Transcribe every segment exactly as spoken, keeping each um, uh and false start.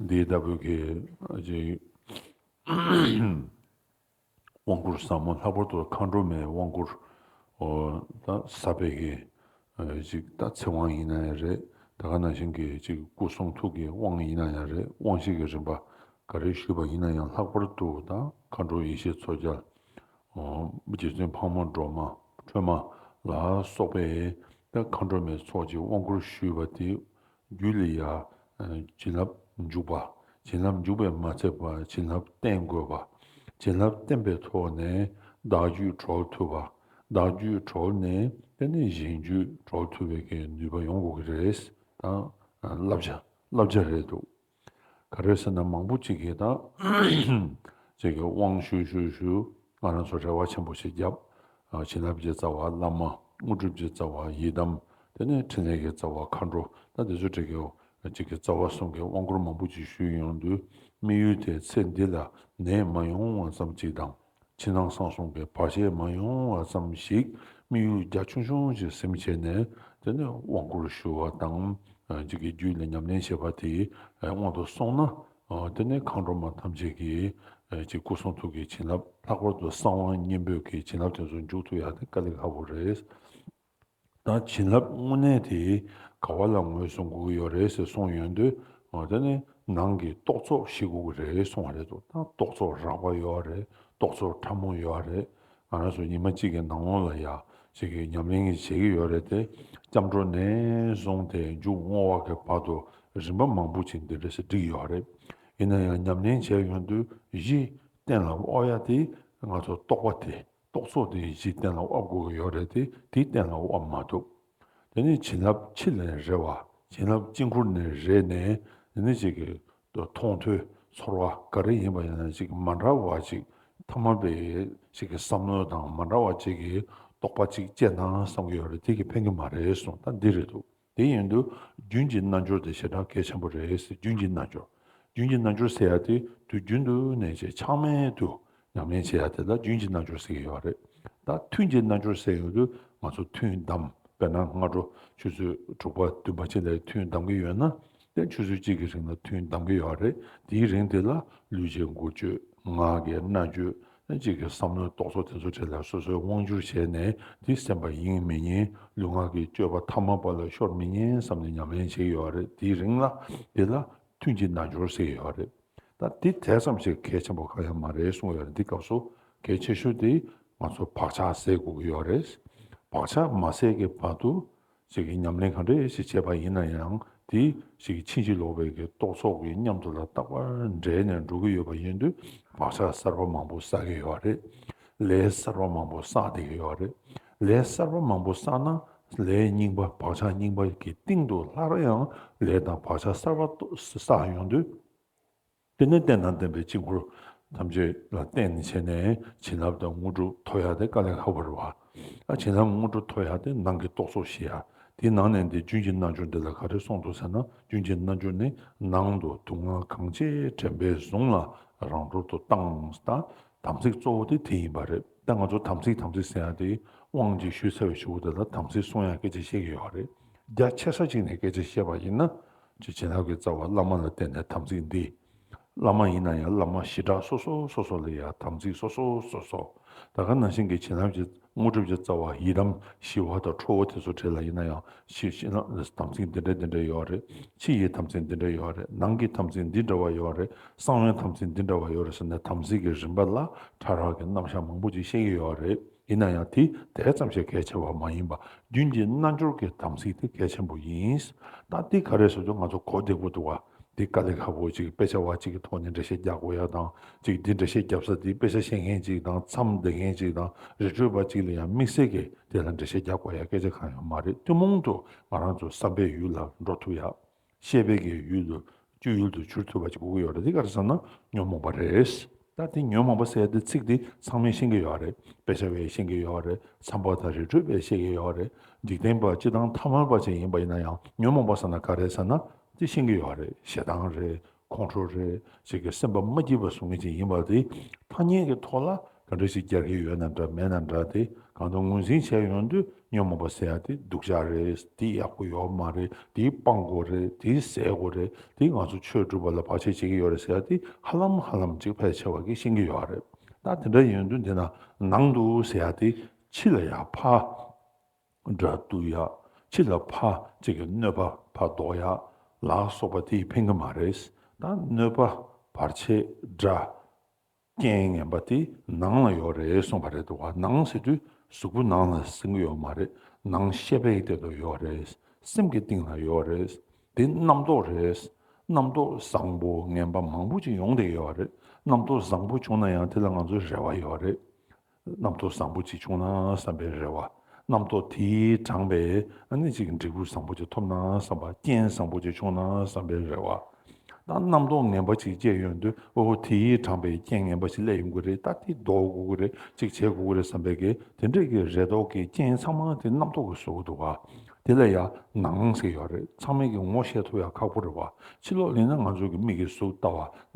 འདི་ལྟ་བུའི་གི་ཅིག་དབང་བསྐུར་ཟབ་མོ། ལྷག་པར་དུ་མཁའ་འགྲོ་མའི་དབང་བསྐུར། ཨོ་ད་ཟབ་པའི་གི་ཅིག་ད་ཚིག་དབང་ཡིན་ན་ཡང་རེད། ད་ག་ནང་བཞིན་གྱི་ཅིག་སྐུ་གསུང་ཐུགས་ཀྱི་དབང་ཡིན་ན་ཡང་རེད། དབང་བཞི་གི་རིམ་པ་ག་རེ་ཞུས་པ་ཡིན་ན་ཡང་། ལྷག་པར་དུ་ད་མཁའ་འགྲོ་ཡེ་ཤེས་མཚོ་རྒྱལ། ཨོ་རྗེ་བཙུན་འཕགས་མ་སྒྲོལ་མ་ཁྲོས་མ་ལ་སོགས་པའི་ད་མཁའ་འགྲོ་མའི་ཚོགས་ཀྱི་དབང་བསྐུར་ཞུས་པ་དེ་རྒྱུད་ལ་ཡ་བྱིན་རླབས་འཇུག་པ། བྱིན་རླབས་འཇུག་པས་མ་ཚད་པར་བྱིན་རླབས་བརྟན་དགོས་པ། བྱིན་རླབས་བརྟན་པའི་ཐོག་ནས་བདག་རྒྱུད་གྲོལ་ཐུབ་པ། བདག་རྒྱུད་གྲོལ་ནས་དེ་ནས་གཞན་རྒྱུད་གྲོལ་ཐུབ་པའི་གི་ནུས་པ་ཡོང་དགོས་ཀྱི་རེད། ད་བསླབ་བྱ་བསླབ་བྱ་རེད་འདུག་ག་རེ་ཟེར་ན་མང་པོ་ཅིག་གིས་ད་ཅིག་གི་དབང་ཞུ་ཞུ་ཞུ། ང་རང་ཚོ་རེ་བ་ཆེན་པོ་ཞིག་བརྒྱབ། ཨ་བྱིན་རླབས་ཀྱི་རྩ་བ་བླ་མ། དངོས་གྲུབ་ཀྱི་རྩ་བ་ཡི་དམ། དེ་ནས་འཕྲིན་ལས་ཀྱི་རྩ་བ་མཁའ་འགྲོ། ད་དེ་ཚོ་ཅིག་གི་ཅིག་གི་རྩ་བ་གསུམ་གྱི་དབང་བསྐུར་མང་པོ་ཅིག་ཞུས་ཡོང་དུས། དམིགས་ཡུལ་དེ་ཚེ་འདི་ལ་ནད་མ་ཡོང་བ་ཙམ་ཅིག་དང་། ཕྱི་ནང་གསང་གསུམ་གྱི་བར་ཆད་མ་ཡོང་བ་ཙམ་ཞིག་དམིགས་ཡུལ་རྒྱ་ཆུང་ཆུང་ཞིག་སེམས་བྱས་ནས། དེ་ནས་དབང་བསྐུར་ཞུ་བ་དང་། ཅིག་གི་རྒྱུད་ལ་ཉམས་ལེན་བྱེད་པ་དེ་སྔོན་དུ་སོང་ན། དེ་ནས་མཁའ་འགྲོ་མ་ཐམས་ཅད་ཀྱིས་ཅིག་སྐུ་གསུང་ཐུགས་ཀྱི་བྱིན་རླབས། ལྷག་པར་དུ་གསང་བ་སྙིང་པོའི་གི་བྱིན་རླབས་དེ་ཚོ་འཇུག་ཐུབ་ཡག་དེ་དཀའ་ལས་ཁག་པོ་རེད། ད་བྱིན་རླབས་དངོས་གནས་དེ་ག་བ་ལ་ངོས་བཟུང་དགོས་ཀྱི་ཡོད་རེད་ཟེར་གསུངས་ཡོང་དུས། དེ་ནི་ནང་གི་རྟོག་ཚོགས་ཞི་དགོས་ཀྱི་རེད་གསུངས་པ་རེད་འདུག་ད་རྟོག་ཚོགས་རགས་པ་ཡོད་རེད། རྟོག་ཚོགས་ཕྲ་མོ་ཡོད་རེད། ང་རང་ཚོ་ཉི་མ་གཅིག་གི་ནང་ལོགས་ལ་ཡ་ཅིག་གི་ཉམས་ལེན་བྱེད་ཀྱི་ཡོད་རེད་དེ། སྐྱབས་འགྲོ་ནས་བཟུང་སྟེ་མཇུག་བསྔོ་བ་གི་བར་དུ་རིམ་པ་མང་པོ་ཅིག་འདི་འདྲ་ཞིག་བསྒྲིགས་ཡོད་རེད། ཡིན་ན་ཡང་ཉམས་ལེན་བྱས་ཡོང་དུས་གཞི་གཏན་ལ་དབབ་ཡ་དེ་ང་ཚོ་རྟོག་པ་དེ། རྟོག་ཚོགས་དེ་གཞི་གཏན་ལ་དབབ་དགོས་ཀྱི་ཡོད་རེད་དེ། དེ་གཏན་ལ་དབབ་མ་ཐུབ། དེ་ནས་བྱིན་རླབས་ཕྱི་ལ་རེ་བ། བྱིན་རླབས་དཀྱིལ་འཁོར་ནས་རེ་ནས། དེ་ནས་ཅིག་གི་མཐོང་ཐོས་ཚོར་བ་ག་རེ་ཡིན་པ་ཡིན་ན་ཅིག་མ་འདྲ་བ་ཅིག་ཐ་མལ་པའི་ཅིག་གི་བསམ་བློ་དང་མ་འདྲ་བ་ཅིག་གི་རྟོག་པ་ཅིག་སྐྱེས་ན་བསམ་གྱི་ཡོད་རེད། དེ་གིས་ཕན་གྱི་མ་རེད་གསུངས། ད་འདི་རེད་འདུག་དེ་ཡིན་དུས་རྒྱུན་གྱི་རྣལ་འབྱོར་དེ་ཞེ་དྲག་གལ་ཆེན་པོ་རེད་ཟེར། རྒྱུན་གྱི་རྣལ་འབྱོར། རྒྱུན་གྱི་རྣལ་འབྱོར་ཟེར་ཡ་དེ་དུས་རྒྱུན་དུ་ནས་ཅིག་ཆག་མེད་དུ་ཉམས་ལེན་བྱེད་ཡ་དེ་ལ་རྒྱུན་གྱི་རྣལ་འབྱོར་ཟེར་གྱི་ཡོད་རེད། ད་ཐུན་གྱི་རྣལ་འབྱོར་ཟེར་ཡོང་དུས་ང་ཚོ་ཐུན་བསྡམས། དཔེར་ན་སྔ་དྲོ་ཆུ་ཚོད་དྲུག་པ་བདུན་པ་ཅིག་ལ་ཐུན་བསྡམ་གྱི་ཡོད་ན། དེ་ཆུ་ཚོད་གཅིག་གི་རིང་ལ་ཐུན་བསྡམ་གྱི་ཡོད་རེད། དེའི་རིང་དེ་ལ་ལུས་ཀྱི་འགུལ་སྐྱོད། ངག་གི་སྨྲ་བརྗོད། གཅིག་གི་བསམ་བློའི་རྟོག་ཚོགས་དེ་ཚོ་གྲས་ལ་སོ་སོའི་དབང་བསྒྱུར་བྱས་ནས། དེ་སེམས་པ་ཡེངས་མི་ཉན། ལུས་ངག་གི་སྤྱོད་པ་ཐ་མལ་པ་ལ་ཤོར་མི་ཉན་བསམ་ནས་ཉམས་ལེན་བྱེད་ཀྱི་ཡོད་རེད། དེའི་རིང་ལ་དེ་ལ་ཐུན་གྱི་རྣལ་འབྱོར་ཟེར་གྱི་ཡོད་རེད། ད་དེ་དེ་ཙམ་ཞིག་གལ་ཆེན་པོ་གང་ཡང་མ་རེད་གསུངས་ཡོད་རེད། འདི་སྐབས་སུ་གལ་ཆེ་ཤོས་དེ་ང་ཚོ་བག་ཆགས་སད་དགོས་ཀྱི་ཡོད་རེད། བག་ཆགས་མ་སད་ཀྱི་བར་དུ་ཅིག་གི་ཉམས་ལེན་ག་འདྲས་ཞིག་བྱས་པ་ཡིན་ན་ཡང་། དེ་ཅིག་གི་ཕྱིན་ཅི་ལོག་པའི་གི་རྟོག་ཚོགས་ཀྱི་མཉམ་དུ་ལ་རྟག་པར་འདྲེས་ནས་འགྲོ་གི་ཡོད་པ་ཡིན་དུས། བག་ཆགས་གསར་པ་མང་པོ་བསགས་ཀྱི་ཡོད་རེད། ལས་གསར་པ་མང་པོ་བསགས་བསྡད་ཀྱི་ཡོད་རེད། ལས་གསར་པ་མང་པོ་བསགས་ན་ལས་རྙིང་པ། བག་ཆགས་རྙིང་པ་གི་སྟེང་དུ་སླར་ཡང་ལས་དང་བག་ཆགས་གསར་པ་བསགས་ཡོང་དུས། དེ་ནས་རྟེན་དང་བརྟེན་པའི་དཀྱིལ་འཁོར་ཐམས་ཅད་ལ་བརྟེན་ནས་བྱས་ནས་བྱིན་རླབས་དང་དངོས་གྲུབ་ཐོབ་ཡག་དེ་དཀའ་ལས་ཁག་པོ་རེད་བ། ཨ་བྱིན་རླབས་དངོས་གྲུབ་ཐོབ་ཡག་དེ་ནང་གི་རྟོག་ཚོགས་ཞི་ཡག་དེའི་ནང་ནས་འདི་རྒྱུན་གྱི་རྣལ་འབྱོར་འདི་ལ་ག་རེ་གསུངས་འདུག་ཟེར་ན། རྒྱུན་གྱི་རྣལ་འབྱོར་ནི་ནང་དུ་སྡུག་བསྔལ་གང་ཆེ་དྲན་པས་བཟུང་ལ་རང་གྲོལ་དུ་བཏང་། ད་དམ་ཚིག་གཙོ་བོ་དེ་དེ་ཡིན་པ་རེད། ད་ང་ཚོ་དམ་ཚིག་དམ་ཚིག་ཟེར་ཡག་དེ་དབང་ཅིག་ཞུས་ཚར་བའི་གཞུག་གུ་དེ་ལ་དམ་ཚིག་སྲུང་ཡག་སྐད་ཆ་བཤད་ཀྱི་ཡོད་རེད། རྒྱ་ཆེ་ས་ཅིག་ནས་སྐད་ཆ་བཤད་པ་ཡིན་ན། ཅིག་བྱིན་རླབས་ཀྱི་རྩ་བ་བླ་མ་ལ་བརྟེན་ནས་དམ་ཚིག་འདི། བླ་མ་ཡིན་ན་ཡང་བླ་མ་ཞེ་དྲག་སོ་སོ་སོ་སོ་ལ་ཡང་དམ་ཚིག་སོ་སོ་སོ་སོ། ད་ག་ནང་བཞིན་གྱི་བྱིན་རླབས་ཀྱི་དངོས་གྲུབ་ཀྱི་རྩ་བ་ཡི་དམ་ཞི་བ་དང་ཁྲོ་བོ་དེ་ཚོ་གྲས་ལ་ཡིན་ན་ཡང་། ཕྱི་ཕྱི་ལ་དམ་ཚིག་འདི་འདྲ་འདི་འདྲ་ཡོད་རེད། ཕྱི་ཡི་དམ་ཚིག་འདི་འདྲ་ཡོད་རེད། ནང་གི་དམ་ཚིག་འདི་འདྲ་བ་ཡོད་རེད། གསང་བའི་དམ་ཚིག་འདི་འདྲ་བ་ཡོད་རེད་ཟེར་ནས་དམ་ཚིག་གི་རིམ་པ་ལ་ཕྲ་རགས་ཀྱི་རྣམ་གཞག་མང་པོ་ཅིག་བཤད་ཀྱི་ཡོད་རེད། ཡིན་ན་ཡང་དེ་དེ་ཙམ་ཞིག་གལ་ཆེ་བ་མ་ཡིན་པ། རྒྱུན་གྱི་རྣལ་འབྱོར་གྱི་དམ་ཚིག་དེ་གལ་ཆེན་པོ་ཡིན། ད་དེ་ག་རེ་ཟེར་དུས་ང་ཚོ་གོ་བདེ་པོ་འདུག་བ། འདི་དཀའ་ལས་ཁག་པོ་ཅིག་དཔེ་ཆ་བ་ཅིག་གི་ཐོག་ནས་འགྲེལ་བཤད་རྒྱག་དགོས་ཡ་དང་། ཅིག་འདི་འགྲེལ་བཤད་རྒྱབ་ས་འདི་དཔེ་ཆ་ཤེས་མཁན་ཅིག་དང་། མཚམས་བསྡད་མཁན་ཅིག་དང་། རི་ཁྲོད་པ་ཅིག་ལ་ཡང་དམིགས་བསལ་གྱི་དེ་ལ་འགྲེལ་བཤད་རྒྱག་དགོས་ཡ་སྐད་ཆ་གང་ཡང་མ་རེད། ཐུན་མོང་དུ་ང་རང་ཚོ་བསམ་པའི་ཡུལ་ལ་འགྲོ་ཐུབ་ཡ། ཤེས་པའི་གི་ཡུལ་དུ་སྤྱོད་ཡུལ་དུ་གྱུར་ཐུབ་པ་ཅིག་དགོས་ཀྱི་ཡོད་རེད། དེ་ག་རེ་ཟེར་ན་ཉོན་མོངས་པ་རེད། ད་དེ་ཉོན་མོངས་པ་ཟེར་ཡ་དེ་ཚིག་དེ་ཚང་མས་ཤེས་ཀྱི་ཡོད་རེད། དཔེ་ཆ་བས་ཤེས་ཀྱི་ཡོད་རེད། མཚམས་པ་དང་རི་ཁྲོད་པས་ཤེས་ཀྱི་ཡོད་རེད། འཇིག་རྟེན་པ་སྤྱི་དང་ཐ་མལ་པ་ཅིག་ཡིན་པ་ཡིན་ན་ཡང་ཉོན་མོངས་པ་ཟེར་ན་ག་རེ་ཟེར་ན་དེ་ཤེས་ཀྱི་ཡོད་རེད། ཞེ་སྡང་རེད། ཁོང་ཁྲོ་རེད། ཅིག་གི་སེམས་པ་མ་སྐྱིད་པ་བཟོ་མཁན་ཅིག་ཡིན་པ་དེ་ཐ་སྙད་ཀྱི་ཐོག་ལ་ག་འདྲ་ཞིག་རྒྱག་གི་ཡོད་ན་འདྲ་མེད་ན་འདྲ། དེ་གང་དུ་ངོས་འཛིན་བྱས་ཡོང་དུས་ ཉོན་མོངས་པ་ཟེར་ཡ་དེ་སྡུག་ཅག་རེད། དེ་ཡག་པོ་ཡོད་མ་རེད། དེ་སྤང་དགོས་རེད། དེ་ཟད་དགོས་རེད། དེ་ང་ཚོ་ཆོས་སྒྲུབ་པ་ལ་བར་ཆད་བྱེད་ཀྱི་ཡོད་རེད་ཟེར་ཡ་དེ་ཧ་ལམ་ཧ་ལམ་ཅིག་ཕལ་ཆེ་བ་གིས་ཤེས་ཀྱི་ཡོད་རེད། ད་དེ་འདྲ་ཡིན་དུས་འདི་ན་ནང་དུ་ཟེར་ཡ་དེ་ཕྱི་ལ་ཡ་ཕར་དགྲ་བཏུལ་ཡ། ཕྱི་ལ་ཕར་ཅིག་གི་གནོད་པ་ཕར་ཟློག་ཡ་ལ་སོགས་པ་དེས་ཕན་གྱི་མ་རེད། ད་གནོད་པ་བར་ཆད་དགྲ་རྐྱེན་ངན་པ་དེ་ནང་ལ་ཡོད་རེད་གསུངས་པ་རེད་འདུག་ག་ནང་ཟེར་དུས་གཟུགས་པོ་ནང་ལ་ཟིན་གྱི་ཡོད་མ་རེད། ནང་ཤེས་པའི་སྟེང་དུ་ཡོད་རེད། སེམས་ཀྱི་སྟེང་ལ་ཡོད་རེད། དེ་རྣམ་རྟོག་རེད། རྣམ་རྟོག་བཟང་པོ་ངན་པ་མང་པོ་ཅིག་ཡོང་བསྡད་ཡོད་རེད། རྣམ་རྟོག་བཟང་པོ་བྱུང་ན་ཡང་དེ་ལ་ང་ཚོ་རེ་བ་ཡོད་རེད། རྣམ་རྟོག་བཟང་པོ་ཅིག་བྱུང་ན་བསམ་པའི་རེ་བ། རྣམ་རྟོག་དེས་དྲངས་པའི་ཨ་ནི་ཅིག་འབྲས་བུ་བཟང་པོ་ཅིག་ཐོབ་ན་བསམ་པ། རྐྱེན་བཟང་པོ་ཅིག་བྱུང་ན་བསམ་པའི་རེ་བ། ད་རྣམ་རྟོག་ངན་པ་ཅིག་སྐྱེས་ཡོང་དུས་ཨོ་དེས་དྲངས་པའི་རྐྱེན་ངན་པ་ཞིག་སླེབས་ཡོང་གི་རེད། ད་དེ་ཟློག་དགོས་ཀྱི་རེད། ཅིག་བྱེད་དགོས་ཀྱི་རེད་བསམ་པའི་གི་དེ་འདྲས་ཀྱི་རེ་དོགས་ཀྱི་རྐྱེན་ཚང་མ་དེ་རྣམ་རྟོག་གིས་བཟོ་གི་འདུག་ག་དེ་ལ་ཡང་ནང་ཟེར་ཡོད་རེད། ཚང་མས་ཀྱི་ངོ་ཤེས་ཐུབ་ཡ་ཁག་པོ་རེད་བ། ཕྱི་ལོགས་ལ་ན་ང་ཚོ་གི་མིག་གིས་གཟུགས་ལྟ་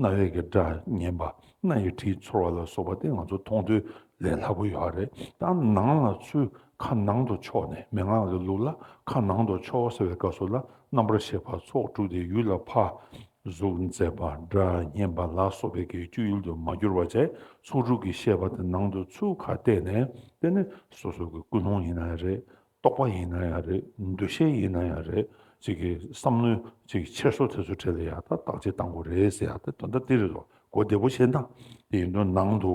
བ། རྣ་བས་ཀྱི་སྒྲ་ཉན་པ། སྣ་ཡིས་དྲི་ཚོར་བ་ལ་སོགས་པ་དེ་ང་ཚོ་མཐོང་ཐོས་ལས་སླ་པོ་ཡོད་རེད། ད་ནང་ལ་ཚུར་ཁ་ནང་དུ་ཕྱོགས་ནས་མན་ངག་གི་ལུགས་ལ་ཁ་ནང་དུ་ཕྱོགས་ཟེར་བའི་སྐབས་སུ་ལ་རྣམ་པར་ཤེས་པ་ཚོགས་དྲུག་དེ་ཡུལ་ལ་ཕར་གཟུགས་མཛེས་པ་སྒྲ་སྙན་པ་ལ་སོགས་པའི་གི་སྤྱོད་ཡུལ་དུ་མ་གྱུར་པ་བྱས། ཚོགས་དྲུག་གི་ཤེས་པ་དེ་ནང་དུ་ཚུར་ཁ་གཏད་ནས་དེ་ནི་སོ་སོ་གི་ཀུན་སློང་ཡིན་ན་ཡང་རེད། རྟོག་པ་ཡིན་ན་ཡང་རེད། འདུ་ཤེས་ཡིན་ན་ཡང་རེད། ཅིག་གི་བསམ་བློའི་ཅིག་འཁྱེར་སོ་དེ་ཚོ་གྲས་ལ་ཡང་ད་བརྟག་དཔྱད་བཏང་དགོས་རེད་ཟེར་ཡ་ད་དོན་དག་དེ་རེད་དོ། གོ་བདེ་པོ་བྱས་ན། དེ་ཡིན་དུས་ནང་དུ་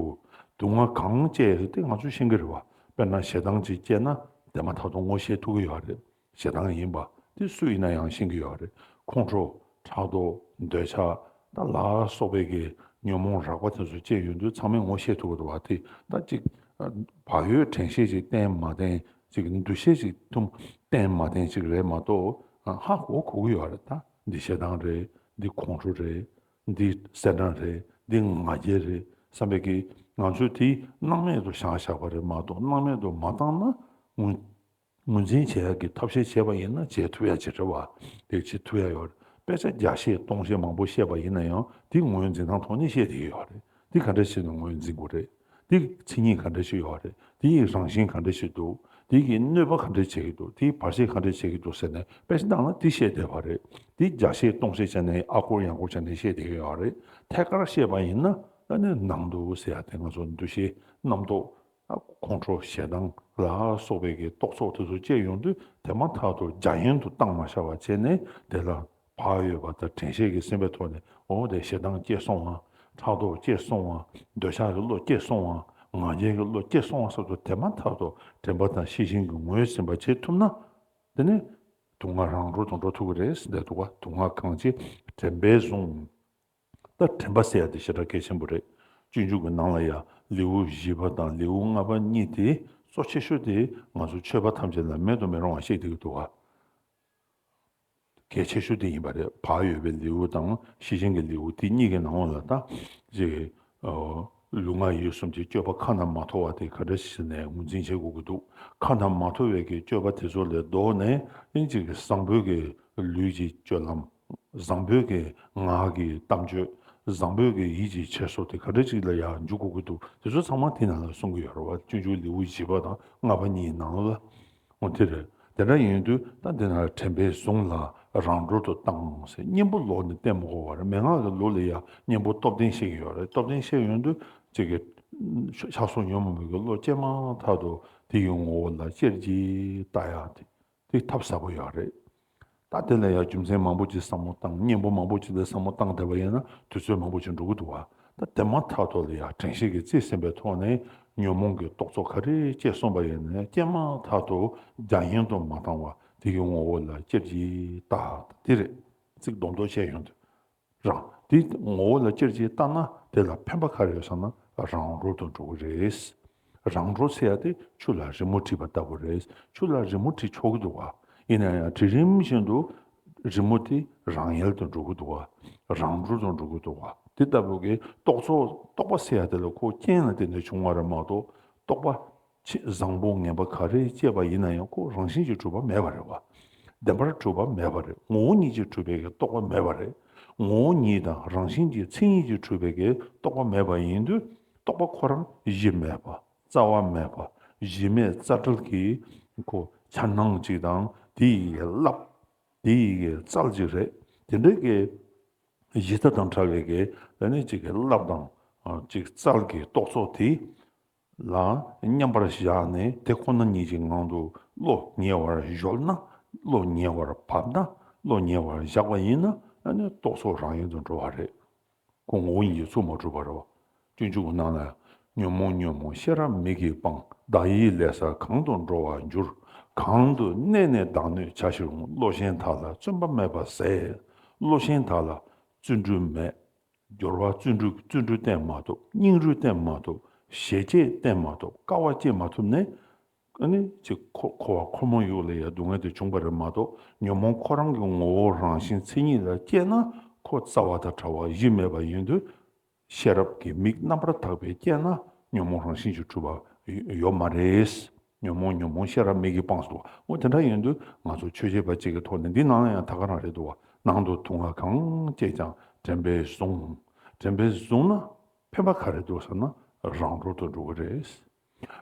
སྡུག་བསྔལ་གང་སྐྱེ་ཡོད་དེ་ང་ཚོས་ཤེས་ཀྱི་རེད་བ། དཔེར་ན་ཞེ་སྡང་ཅིག་སྐྱེས་ན་དེ་མ་ཐག་ཏུ་ངོ་ཤེས་ཐུབ་ཀྱི་ཡོད་རེད། ཞེ་སྡང་ཡིན་པ་དེ་སུ་ཡིན་ན་ཡང་ཤེས་ཀྱི་ཡོད་རེད། ཁོང་ཁྲོ། ཕྲག་དོག་འདོད་ཆགས་ད་ལ་སོགས་པའི་གི་ཉོན་མོངས་རགས་པ་དེ་ཚོ་སྐྱེས་ཡོང་དུས་ཚང་མས་ངོ་ཤེས་ཐུབ་ཀྱི་རེད་བ། དེ་ད་ཅིག་བག་ཡོད་དྲན་ཤེས་ཅིག་བསྟེན་མ་བསྟེན། ཅིག་འདུ་ཤེས་ཅིག་ཐུམ་བསྟེན་མ་བསྟེན་ཅིག་རེད་མ་གཏོགས། ཧ་གོ་གོ་གི་ཡོད་རེད། ད་འདི་ཞེ་སྡང་རེད། འདི་ཁོང་ཁྲོ་རེད། འདི་སེར་སྣ་རེད། འདི་ང་རྒྱལ་རེད་བསམ་པའི་གི་ང་ཚོས་དེ་སྣང་མེད་དུ་བཞག་བཞག་པ་རེད་མ་གཏོགས། སྣང་མེད་དུ་མ་བཏང་ན་ངུ་ངོས་འཛིན་བྱེད་ཡག་གི་ཐབས་ཤེས་བྱས་པ་ཡིན་ན་བྱེད་ཐུབ་ཡག་ཅིག་རེད་བ། དེ་བྱེད་ཐུབ་ཡག་ཡོད་རེད། དཔེ་ཆ་བརྒྱ་བཤད་སྟོང་བཤད་མང་པོ་བཤད་པ་ཡིན་ན་ཡང་དེ་ངོས་འཛིན་སྟངས་ཐོག་ནས་བཤད་བསྡད་ཡོད་རེད། དེ་ག་འདྲ་བྱས་ནས་ངོས་འཛིན་དགོས་རེད། དེ་མཚན་ཉིད་ག་འདྲ་ཞིག་ཡོད་རེད། དེ་ཡི་རང་བཞིན་ག་འདྲ་ཞིག་འདུག་དེ་གི་གནོད་པ་ག་འདྲ་བྱེད་ཀྱི་འདུག་དེ་བར་ཆད་ག་འདྲ་བྱེད་ཀྱི་འདུག་ཟེར་ནས་དཔེ་ཆ་ནང་ལ་དེ་བཤད་བསྡད་པ་རེད། དེ་བརྒྱ་བཤད་སྟོང་བཤད་བྱས་ནས་ཨ་སྐོར་ཡང་སྐོར་བྱས་ནས་བཤད་བསྡད་ཀྱི་ཡོད་རེད། ཐད་ཀར་བཤད་པ་ཡིན་ན་ཨ་ནི་ནང་དུ་ཟེར་ཡ་དེ་ང་ཚོ་འདུ་ཤེས་རྣམ་རྟོག་ཁོང་ཁྲོ་ཞེ་སྡང་ལ་སོགས་པའི་གི་རྟོག་ཚོགས་དེ་ཚོ་སྐྱེ་ཡོང་དུས་དེ་མ་ཐག་ཏུ་རྒྱ་ཡན་དུ་བཏང་མ་བཞག་པ་བྱས་ནས་དེ་ལ་བག་ཡོད་པ་དང་དྲན་ཤེས་ཀྱི་སེམས་པའི་ཐོག་ནས་འོ་དེ་ཞེ་སྡང་སྐྱེས་སོང་བ། ཕྲག་དོག་སྐྱེས་སོང་བ། འདོད་ཆགས་ཀྱི་བློ་སྐྱེས་སོང་བ། ང་རྒྱལ་གྱི་བློ་སྐྱེས་སོང་བ་སོགས་དེ་མ་ཐག་ཏུ་དྲན་པ་དང་ཤེས་བཞིན་གྱི་ངོས་ཟིན་པ་བྱེད་ཐུབ་ན། དེ་ནི་སྡུག་བསྔལ་རང་གྲོལ་དུ་འགྲོ་ཐུབ་ཀྱི་རེད་ཟེར་འདུག་ག་སྡུག་བསྔལ་གང་སྐྱེ་དྲན་པས་བཟུང་། ད་དྲན་པ་ཟེར་ཡ་དེ་ཞེ་དྲག་གལ་ཆེན་པོ་རེད། སྤྱོད་འཇུག་གི་ནང་ལ་ཡང་ལེའུ་བཞི་པ་དང་ལེའུ་ལྔ་པ་གཉིས་དེ་གཙོ་ཆེ་ཤོས་དེ་ང་ཚོ་ཆོས་པ་ཐམས་ཅད་ལ་མེད་དུ་མི་རུང་བ་བཤད་བསྡད་ཀྱི་འདུག་ག་གལ་ཆེ་ཤོས་དེ་ཡིན་པ་རེད། བག་ཡོད་པའི་ལེའུ་དང་ཤེས་བཞིན་གྱི་ལེའུ་དེ་གཉིས་ཀྱི་ནང་ལ་ད་ཅིག་ལུས་ངག་ཡིད་གསུམ་གྱི་སྤྱོད་པ་ཁ་ན་མ་ཐོ་བ་དེ་ག་འདྲ་ཞིག་ནས་ངོས་འཛིན་བྱེད་དགོས་ཀྱི་འདུག་ཁ་ན་མ་ཐོ་བའི་གི་སྤྱོད་པ་དེ་ཚོ་ལས་ལྡོག་ནས་ཨིན་ཅིག་གི་བཟང་པོའི་གི་ལུས་ཀྱི་སྤྱོད་ལམ། བཟང་པོའི་གི་ངག་གི་གཏམ་བརྗོད། བཟང་པོའི་གི་ཡིད་ཀྱི་འཁྱེར་སོ་དེ་ག་འདྲ་ཅིག་ལ་ཡང་འཇུག་དགོས་ཀྱི་འདུག་དེ་ཚོ་ཚང་མ་དེ་ནང་ལ་གསུང་གི་ཡོད་རེད་བ། སྤྱོད་འཇུག་ལེའུ་བཞི་པ་དང་ལྔ་པ་གཉིས་ནང་ལ། འོ་དེ་རེད། དེ་འདྲ་ཡིན་དུས་ད་འདི་ན་དྲན་པས་བཟུང་ལ་རང་གྲོལ་དུ་བཏང་ཟེར་གཉེན་པོ་ལོག་ནས་བསྟེན་མི་དགོས་པ་རེད། མན་ངག་གི་ལུགས་ལ་ཡང་གཉེན་པོ་སྟོབས་ལྡན་བཤད་ཀྱི་ཡོད་རེད། སྟོབས་ལྡན་བཤད་ཡོང་དུས་ཅིག་གི་ཆགས་སོགས་ཉོན་མོངས་པའི་གི་བློ་སྐྱེས་མ་ཐག་ཏུ་དེ་ཡི་ངོ་བོ་ལ་ཅེར་གྱིས་ལྟ་ཡག་དེ་དེ་ཐབས་ཟབ་པོ་ཡོད་རེད། ད་དེ་ལ་ཡང་རྒྱུ་མཚན་མང་པོ་ཅིག་བསམ་བློ་བཏང་། གཉེན་པོ་མང་པོ་ཅིག་ལ་བསམ་བློ་བཏང་བསྡད་པ་ཡིན་ན་དུས་ཚོད་མང་པོ་ཅིག་འགྲོ་གི་འདུག་བ། ད་དེ་མ་ཐག་ཏུ་ལ་ཡང་དྲན་ཤེས་ཀྱི་རྩིས་ཟིན་པའི་ཐོག་ནས་ཉོན་མོངས་ཀྱི་རྟོག་ཚོགས་ག་རེ་སྐྱེས་སོང་པ་ཡིན་ནའི་སྐྱེས་མ་ཐག་ཏུ་རྒྱ་ཡན་དུ་མ་བཏང་བ་དེ་གི་ངོ་བོ་ལ་ཅེར་གྱིས་ལྟ། དེ་རེད། ཚིག་རྡོག་རྡོག་བཤད་ཡོང་དུས། རང་དེ་ངོ་བོ་ལ་ཅེར་གྱིས་ལྟ་ན་དེ་ལ་ཕན་པ་ག་རེ་ཡོད་ཟེར་ན་རང་གྲོལ་དུ་འགྲོ་གི་རེད། རང་གྲོལ་ཟེར་ཡ་དེ་ཆུ་ལ་རི་མོ་བྲིས་པ་ལྟ་བུ་རེད། ཆུ་ལ་རི་མོ་བྲིས་ཆོག་གི་འདུག་བ། ཡིན་ན་ཡང་དེ་རིམ་བཞིན་དུ་རི་མོ་དེ་རང་ཡལ་དུ་འགྲོ་གི་འདུག་བ། རང་གྲོལ་དུ་འགྲོ་གི་འདུག་བ། དེ་ལྟ་བུ་གི་རྟོག་ཚོགས་རྟོག་པ་ཟེར་ཡ་དེ་ལ་ཁོ་རྐྱེན་ལ་བརྟེན་ནས་བྱུང་བ་རེད་མ་གཏོགས་རྟོག་པ། ཆེས་བཟང་པོ་ངན་པ་ག་རེ་སྐྱེས་པ་ཡིན་ན་ཡང་ཁོ་རང་བཞིན་གྱིས་གྲུབ་པ་མེད་པ་རེད་བ། བདེན་པར་གྲུབ་པ་མེད་པ་རེད། ངོ་བོ་ཉིད་ཀྱིས་གྲུབ་པའི་གི་རྟོག་པ་མེད་པ་རེད། ངོ་བོ་ཉིད་དང་རང་བཞིན་གྱི་མཚན་ཉིད་ཀྱིས་གྲུབ་པའི་གི་རྟོག་པ་མེད་པ་ཡིན་དུས་རྟོག་པ་ཁོ་རང་གཞི་མེད་པ། རྩ་བ་མེད་པ། གཞི་མེད་རྩ་བྲལ་གྱི་ ཁོ་འཆར་སྣང་ཅིག་དང་དེ་ཡི་གི་རླབས། དེ་ཡི་གི་རྩལ་ཅིག་རེད། དེ་འདྲའི་གི་གཞི་རྩ་དང་བྲལ་བའི་གི་ཨ་ནི་ཅིག་གི་རླབས་དང་ཨ་ཅིག་རྩལ་གྱི་རྟོག་ཚོགས་དེ་ལ་མཉམ་པར་བཞག་ནས་དེ་ཁོ་ན་ཉིད་ཀྱི་ངང་དུ་བློ་ཉེ་བར་གཞོལ་ན། བློ་ཉེ་བར་བབས་ན། བློ་ཉེ་བར་བཞག་པ་ཡིན་ན་ཨ་ནི་རྟོག་ཚོགས་རང་ཡུལ་དུ་འགྲོ་བ་རེད། ཁོ་ངོ་བོ་ཉིད་ཀྱིས་ཚུར་མ་གྲུབ་པ་རེད་བ། སྤྱོད་འཇུག་གི་ནང་ལ། ཉོན་མོངས་ཉོན་མོངས་ཤེས་རབ་མིག་གིས་སྤང་། བདག་ཡིད་ལས་བསལ་གང་དུ་འགྲོ་བར་འགྱུར། གང་དུ་གནས་ནས་བདག་གནོད་བྱ་ཕྱིར་འོང་། བློ་ཞན་དག་ལ་བརྩོན་པ་མེད་པར་ཟད། བློ་ཞན་དག་ལ་བརྩོན་འགྲུས་མེད། སྦྱོར་བ་བརྩོན་འགྲུས་བརྩོན་འགྲུས་བསྟེན་མ་ཐུབ། སྙིང་རུས་བསྟེན་མ་ཐུབ། ཞེ་བཅད་བསྟེན་མ་ཐུབ། དཀའ་བ་སྤྱད་མ་ཐུབ་ནས། ཨ་ནི་ཅིག་འཁོར་འཁོར་བ་འཁོར་མོ་ཡུག་ལ་ཡང་སྡུག་བསྔལ་དེ་བྱུང་བ་རེད་མ་གཏོགས། ཉོན་མོངས་ཁོ་རང་གི་ངོ་བོ་རང་བཞིན་མཚན་ཉིད་ལ་སྐྱེས་ན་ཁོ་རྩ་བ་དང་བྲལ་བ་གཞི་མེད་པ་ཡིན་དུས། ཤེས་རབ་ཀྱི་མིག་རྣམ་པར་དག་པས་སྐྱེས་ན་ཉོན་མོངས་རང་བཞིན་གྱིས་གྲུབ་པ་ཡོད་མ་རེད། ཉོན་མོངས་ཉོན་མོངས་ཤེས་རབ་མིག་གིས་སྤངས་སོ། འོ་དེ་འདྲ་ཡིན་དུས་ང་ཚོ་ཆོས་བྱེད་པ་གཅིག་གི་ཐོག་ནས་འདི་ནང་ལ་ཡང་ད་ག་རང་རེད་འདུག་བ། ནང་དུ་དུག་ལྔ་གང་སྐྱེས་ཀྱང་། དྲན་པས་བཟུང་། དྲན་པས་བཟུང་ན་ཕན་པ་ག་རེ་འདུག་ཟེར་ན་རང་གྲོལ་དུ་འགྲོ་གི་རེད།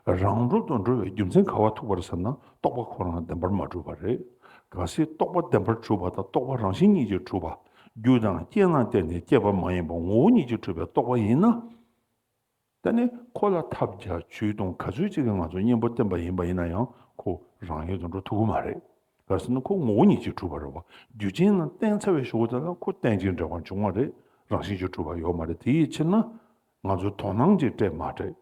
རང་གྲོལ་དུ་འགྲོ་བའི་རྒྱུ་མཚན་ག་བ་ཐུག་པ་རེད་ཟེར་ན་རྟོགས་པ་ཁོ་རང་བདེན་པར་མ་གྲུབ་པ་རེད། གལ་སྲིད་རྟོགས་པ་བདེན་པར་གྲུབ་པ་དང་རྟོགས་པ་རང་བཞིན་ཉིད་ཀྱིས་གྲུབ་པ། རྒྱུ་དང་རྐྱེན་ལ་བརྟེན་ནས་སྐྱེས་པ་མ་ཡིན་པ་ངོ་བོ་ཉིད་ཀྱིས་གྲུབ་པའི་རྟོགས་པ་ཡིན་ན། ད་ནི་ཁོ་ལ་ཐབས་བརྒྱ་ཇུས་སྟོང་ག་ཚོད་ཅིག་གིས་ང་ཚོ་གཉེན་པོ་བསྟེན་པ་ཡིན་པ་ཡིན་ན་ཡང་ཁོ་རང་ཡུལ་དུ་འགྲོ་ཐུབ་ཀྱི་མ་རེད། གལ་སྲིད་ན་ཁོ་ངོ་བོ་ཉིད་ཀྱིས་གྲུབ་པ་རེད་བ། རྒྱུ་རྐྱེན་ལ་བརྟེན་ཚར་བའི་གཞུག་གུ་དེ་ལ་ཁོ་རྟེན་ཅིང་འབྲེལ་བ་འབྱུང་བ་རེད། རང་བཞིན་གྱིས་གྲུབ་པ་ཡོད་མ་རེད། དེ་ཡི་ཕྱིར་ན། ང་ཚོས་དོ་སྣང་ཅིག་སྤྲད་མ་སྤྲད།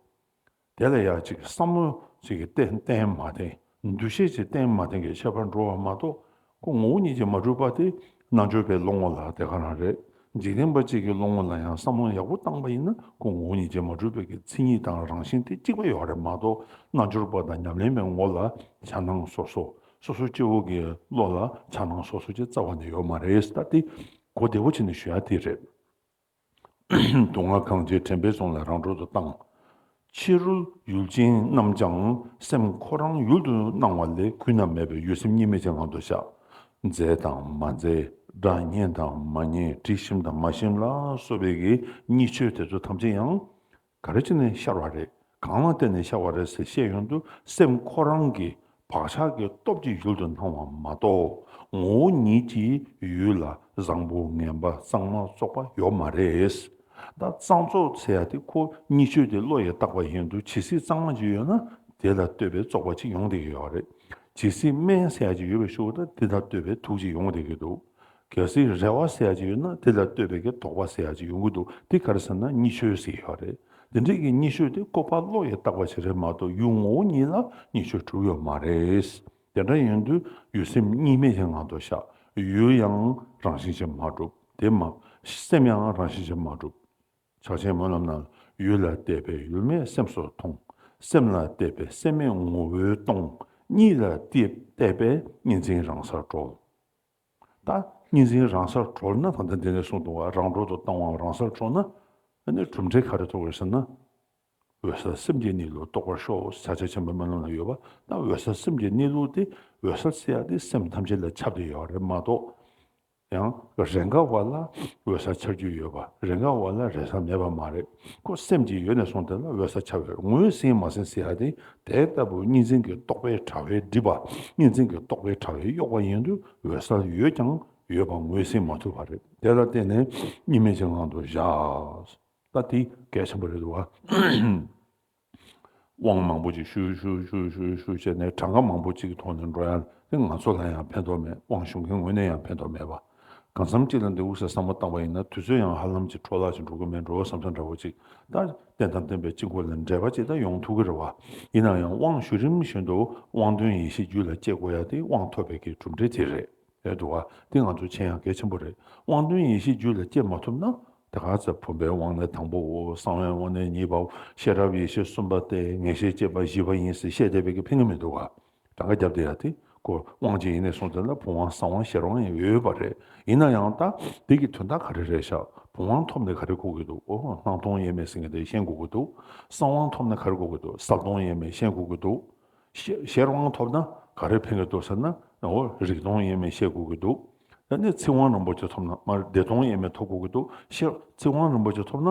དེ་ལ་ཡང་ཅིག་བསམ་བློ་ཅིག་གི་བརྟེན་བརྟེན་མ་བརྟེན། འདུ་ཤེས་ཅིག་བརྟེན་མ་བརྟེན་གྱི་ཁྱད་པར་འགྲོ་བ་མ་གཏོགས། ཁོ་ངོ་བོ་ཉིད་ཀྱིས་མ་གྲུབ་པ་དེ་རྣལ་འབྱོར་པའི་བློ་ངོ་ལ་དེ་ག་རང་རེད། འཇིག་རྟེན་པ་གཅིག་གི་བློ་ངོ་ལ་ཡང་བསམ་བློ་ཡག་པོ་བཏང་པ་ཡིན་ན་ཁོ་ངོ་བོ་ཉིད་ཀྱིས་མ་གྲུབ་པའི་གི་མཚན་ཉིད་དང་རང་བཞིན་དེ་གཅིག་པ་ཡོད་རེད་མ་གཏོགས། རྣལ་འབྱོར་པ་དང་ཉམས་ལེན་པའི་ངོ་ལ་འཆར་སྣང་སོ་སོ། སོ་སོ་སྐྱེ་བོ་གི་བློ་ལ་འཆར་སྣང་སོ་སོ་ཅིག་རྩ་བ་ནས་ཡོད་མ་རེད། ད་དེ་གོ་བདེ་བོ་བྱས་ནས་ཞུ་ཡ་དེ་རེད། དུག་ལྔ་གང་སྐྱེས་དྲན་པས་བཟུང་ལ་རང་གྲོལ་དུ་བཏང་། ཕྱི་རོལ་ཡུལ་ཅན་རྣམས་ཀྱང་སེམས་ཁོ་རང་ཡུལ་དུ་སྣང་བ་ལས་གུད་ན་མེད་པའི་ཡུལ་སེམས་གཉིས་མེད་ཀྱི་ངང་དུ་བཞག། མཛེས་དང་མ་མཛེས། སྒྲ་སྙན་དང་མ་སྙན། དྲི་ཞིམ་དང་མ་ཞིམ་ལ་སོགས་པའི་གི་གཉིས་ཆོས་དེ་ཚོ་ཐམས་ཅད་ཡང་ག་རེ་བྱས་ནས་ཤར་བ་རེད། གང་ལ་བརྟེན་ནས་ཤར་བ་རེད་ཟེར་བཤད་ཡོང་དུས་སེམས་ཁོ་རང་གི་བག་ཆགས་ཀྱི་སྟོབས་ཀྱིས་ཡུལ་དུ་སྣང་བ་མ་གཏོགས། ངོ་བོ་ཉིད་ཀྱིས་ཡུལ་ལ་བཟང་པོ་ངན་པ་གཙང་མ་བཙོག་པ་ཡོད་མ་རེད། ད་གཙང་བཙོག་ཟེར་ཡ་དེ་ཁོ་གཉིས་ཆོས་དེ་བློ་ཡིས་བཏགས་པ་ཡིན་དུས། ཇི་སྲིད་གཙང་མ་ཅིག་ཡོད་ན་དེ་ལ་ལྟོས་པའི་བཙོག་པ་ཅིག་ཡོང་བསྡད་ཀྱི་ཡོད་རེད། ཇི་སྲིད་སྨན་ཟེར་ཡ་ཅིག་ཡོད་པའི་ཤུགས་དང་དེ་ལ་ལྟོས་པའི་དུག་ཅིག་ཡོང་བསྡད་ཀྱི་འདུག། གལ་སྲིད་རེ་བ་ཟེར་ཡ་ཅིག་ཡོད་ན་དེ་ལ་ལྟོས་པའི་གི་དོགས་པ་ཟེར་ཡ་ཅིག་ཡོང་གི་འདུག། དེ་ག་རེ་ཟེར་ན་གཉིས་ཆོས་ཟེར་ཡོད་རེད། དེ་འདྲའི་གི་གཉིས་ཆོས་དེ་བཀོད་པ་བློ་ཡིས་བཏགས་པ་ཞིག་རེད་མ་གཏོགས་ཡུལ་ངོ་བོ་ཉིད་ལ་གཉིས་ཆོས་གྲུབ་ཡོད་མ་རེད། དེ་འདྲ་ཡིན་དུས་ཡུལ་སེམས་གཉིས་མེད་ཀྱི་ངང་དུ་བཞག། ཡུལ་ཡང་རང་བཞིན་གྱིས་མ་གྲུབ། དེ་མ། སེམས་ཡང་རང་བཞིན་གྱིས་མ་གྲུབ། ཕྱག་ཆེན་སྨོན་ལམ་ནང་། ཡུལ་ལ་བལྟས་པས་ཡུལ་མེད་སེམས་སུ་མཐོང་། སེམས་ལ་བལྟས་པས་སེམས་མེད་ངོ་བོས་སྟོང་། གཉིས་ལ་བལྟས་བལྟས་པས་གཉིས་འཛིན་རང་སར་གྲོལ། ད་གཉིས་འཛིན་རང་སར་གྲོལ་ན། ད་ལྟ་འདི་ནས་གསུངས་འདུག་བ། རང་གྲོལ་དུ་བཏང་བའམ་རང་སར་གྲོལ་ན། ཨ་ནི་གྲུབ་འབྲས་ག་རེ་ཐོབ་དགོས་ཟེར་ན། འོད་གསལ་སེམས་ཀྱི་གནས་ལུགས་རྟོགས་པར་ཤོག། ཕྱག་ཆེན་ཆེན་པོའི་སྨོན་ལམ་ལ་ཡོད་པ། ད་འོད་གསལ་སེམས་ཀྱི་གནས་ལུགས་དེ། འོད་གསལ་ཟེར་ཡ་དེ་སེམས་ཐམས་ཅད་ལ་ཁྱབ་བསྡད་ཡོད་རེད་མ་གཏོགས། ཡང་རེས་འགའ་བ་ལ་འོད་གསལ་འཆར་རྒྱུ་ཡོད་པ། རེས་འགའ་བ་ལ་རེས་གསལ་མེད་པ་མ་རེད། ཁོ་སེམས་ཀྱི་ཡུལ་ནས་བཟུང་དེ་ལ་འོད་གསལ་འཆར་བའི། ངོས་ཟིན་མ་ཟིན་ཟེར་ཡ་དེ་དེ་ལྟ་བུ་གཉིས་འཛིན་གྱི་རྟོག་པའི་དྲ་བས་བསྒྲིབས་པ། གཉིས་འཛིན་གྱི་རྟོག་པའི་དྲ་བས་གཡོགས་པ་ཡིན་དུས་འོད་གསལ་ཡོད་ཀྱང་ཡོད་པ་ངོས་ཟིན་མ་ཐུབ་པ་རེད། དེ་ལ་བརྟེན་ནས་གཉིས་མེད་ཀྱི་ངང་དུ་བཞག། ད་དེ་གལ་ཆེན་པོ་རེད་འདུག་བ། དབང་མང་པོ་ཅིག་ཞུ་ཞུ་ཞུ་ཞུ་ཞུ་བྱས་ནས་གྲངས་ཀ་མང་པོ་ཅིག་གི་ཐོག་ནས་འགྲོ་ཡ་དེ་ང་ཚོ་ལ་ཡང་ཕན་ཐོགས་མེད། དབང་ཞུ་མཁན་ངོས་ནས་ཡང་ཕན་ཐོགས་མེད་པ། གང་འཚམ་ཅིག་ལ་འདི་འུ་ཟེར་བསམ་བློ་བཏང་པ་ཡིན་ན་དུས་ཚོད་ཡང་ཧ་ལམ་ཅིག་འཕྲོ་བརླག་ཅིག་འགྲོ་གི་མེད་འགྲོ་བསམ་ས་འདྲ་བོ་ཅིག། ད་རྟེན་དང་བརྟེན་པའི་དཀྱིལ་འཁོར་ལ་འབྲེལ་བ་ཅིག་ད་ཡོང་ཐུབ་ཀྱི་རེད་བ། ཡིན་ན་ཡང་དབང་ཞུ་རིམ་བཞིན་དུ་དབང་དོན་ཡེ་ཤེས་རྒྱུད་ལ་སྐྱེ་དགོས་ཡ་དེ་དབང་ཐོབ་པའི་གི་གྲུབ་འབྲས་དེ་རེད། རེད་འདུག་བ། དེ་ང་ཚོ་མཁྱེན་ཡ་གལ་ཆེན་པོ་རེད། དབང་དོན་ཡེ་ཤེས་རྒྱུད་ལ་སྐྱེ་མ་ཐུབ་ན། དེ་ག་ཚོད་བུམ་པའི་དབང་རྣོན་དང་པོའོ། གསང་བའི་དབང་རྣོན་གཉིས་པའོ། ཤེས་རབ་ཡེ་ཤེས་གསུམ་པ་སྟེ་ངེས་ཤེས་སྐྱེས་པ་བཞི་པ་ཡིན་ཟེར་བཤད་བསྡད་པའི་གི་ཕན་གི་མི་འདུག་བ། གྲངས་ཀ་བརྒྱབ་བསྡད་ཡ་དེ་ཁོ་དབང་ཅིག་ཡིན་ནས་སོང་ཙང་ལ་བུམ་དབང་གསང་བ་ཤེས་རབ་དབང་ཡང་ཡོད་པ་རེད། ཡིན་ན་ཡང་ད་དེ་གི་དོན་དག་ག་རེ་རེད་ཤག། བུམ་དབང་ཐོབ་ནས་ག་རེ་དགོས་ཀྱི་འདུག། ཨོ་སྣང་སྟོང་དབྱེར་མེད་ཟེར་མཁན་དེ་ཤེས་དགོས་ཀྱི་འདུག། གསང་བ་ཐོབ་ནས་ག་རེ་དགོས་ཀྱི་འདུག། གསལ་སྟོང་དབྱེར་མེད་ཤེས་དགོས་ཀྱི་འདུག། ཤེས་ཤེས་རབ་དབང་ཐོབ་ན་ག་རེ་ཕན་གྱི་འདུག་ཟེར་ན། འོ་རིག་སྟོང་དབྱེར་མེད་ཤེས་དགོས་ཀྱི་འདུག། ད་ནི་ཚིག་དབང་རིན་པོ་ཆེ་ཐོབ་ན་མར་བདེ་སྟོང་དབྱེར་མེད་ཐོབ་དགོས་ཀྱི་འདུག། ཤེས་ཚིག་དབང་རིན་པོ་ཆེ་ཐོབ་ན་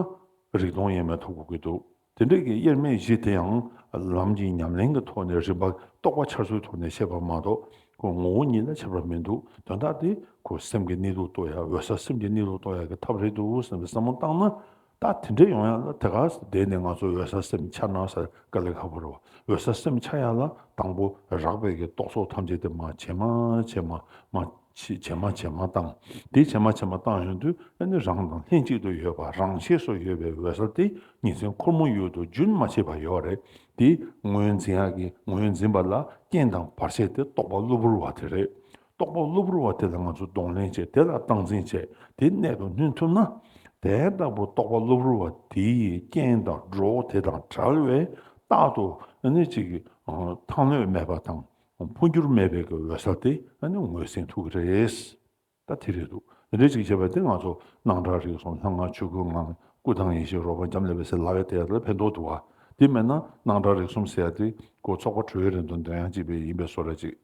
རིག་སྟོང་དབྱེར་མེད་ཐོབ་དགོས་ཀྱི་འདུག། དེ་འདྲ་གི་དབྱེར་མེད་བཞི་དེ་ཡང་ལམ་གྱི་ཉམས་ལེན་གྱི་ཐོག་ནས་རིམ་པ་རྟོགས་པ་འཆར་ཚུལ་ཐོག་ནས་བཤད་པ་མ་གཏོགས། ཁོ་ངོ་བོ་ཉིད་ལ་ཁྱད་པར་མི་འདུག་དོན་དག་དེ་ཁོ་སེམས་ཀྱི་གནས་ལུགས་རྟོགས་ཡ། འོད་གསལ་སེམས་ཀྱི་གནས་ལུགས་རྟོགས་ཡ་གི་ཐབས་རེད་འདུག་བསམ་པའི་བསམ་བློ་བཏང་ན། ད་དེ་འདྲ་ཡོང་ཡ་ལ་དེ་ག་དེ་ནས་ང་ཚོ་འོད་གསལ་སེམས་འཆར་སྣང་ཟེར་དཀའ་ལས་ཁག་པོ་རེད་བ། འོད་གསལ་སེམས་འཆར་ཡ་ལ་དང་པོ་རགས་པའི་གི་རྟོག་ཚོགས་ཐམས་ཅད་དེ་མར་ཇེ་མང་ཇེ་མང་མར་ཇེ་མང་ཇེ་མང་བཏང་། དེ་ཇེ་མང་ཇེ་མང་བཏང་ཡོང་དུས་ཨ་ནི་རང་དང་ལྷན་ཅིག་ཏུ་ཡོད་པ་རང་ཆས་སུ་ཡོད་པའི་འོད་གསལ་དེ་ཉིན་མཚན་འཁོར་མོ་ཡུལ་དུ་རྒྱུན་མ་ཆད་པར་ཡོད་རེད། དེ་ངོས་འཛིན་ཡག་གི་ངོས་འཛིན་པ་ལ་རྐྱེན་དང་བར་ཆད་དེ་རྟོག་པ་གློ་བུར་བ་དེ་རེད། རྟོག་པ་གློ་བུར་བ་དེ་ལ་ང་ཚོ་གདོང་ལེན་བྱས། དེ་ལ་སྟངས་འཛིན་བྱས། དེ་གནད་དུ་བསྣུན་ཐུབ་ན། དེ་ལྟ་བུ་རྟོག་པ་གློ་བུར་བ་དེ་ཡི་རྐྱེན་དང་འགྲོ་དེ་དང་བྲལ་བས་རྟག་ཏུ་ཨ་ནི་ཅིག་ཐང་ལྷོད་མེད་པ་དང་འཕོ་འགྱུར་མེད་པའི་གི་འོད་གསལ་དེ་ཨ་ནི་ངོས་ཟིན་ཐུབ་ཀྱི་རེད། ད་དེ་རེད་འདུག་དེ་འདྲ་ཅིག་བྱས་པ་དེ་ང་ཚོ་སྣང་གྲགས་རིག་གསུམ་ལྷ་སྔགས་ཆོས་སྐུའི་ངང་སྐུ་དང་ཡེ་ཤེས་རོལ་པ་འབྱམས་ཀླས་པའི་ཟེར་ལབ་ཡ་དེ་ལ་ཕན་ཐོགས་འདུག་བ། དེ་མེད་ན་སྣང་གྲགས་རིག་གསུམ་ཟེར་ཡ་དེ་ཁོ་ཚོགས་པ་གྲོལ་བའི་རིང་དུ་འདོན་ཡ་གཅིག་པའི་ཡིན་པའི་བཟོ་འདྲ་ཅིག་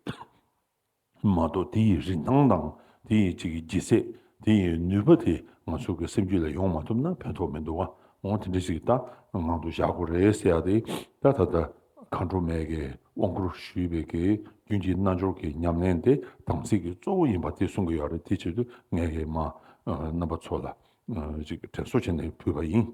མ་གཏོགས་དེ་ཡི་རིན་ཐང་དང་དེ་ཡི་ཅིག་གི་ལྗིད་ཚད། དེ་ཡི་ནུས་པ་དེ་ང་ཚོ་གི་སེམས་རྒྱུད་ལ་ཡོང་མ་ཐུབ་ན་ཕན་ཐོགས་མི་འདུག་བ། འོ་དེ་འདྲ་ཞིག་ད་ངང་དུ་བཞག་དགོས་རེད་ཟེར་ཡ་དེ། ད་ད་ལྟ་མཁའ་འགྲོ་མས་ཀྱི་དབང་བསྐུར་ཞུས་པའི་གི་རྒྱུན་གྱི་རྣལ་འབྱོར་གྱི་ཉམས་ལེན་དེ་དམ་ཚིག་གི་གཙོ་བོ་ཡིན་པ་དེ་གསུང་གི་ཡོད་རེད། དེ་ཆེད་དུ་ངས་ཀྱི་མ་རྣམ་པ་ཚོ་ལ་ཅིག་དྲན་གསོ་བྱས་ནས་ཕུལ་བ་ཡིན།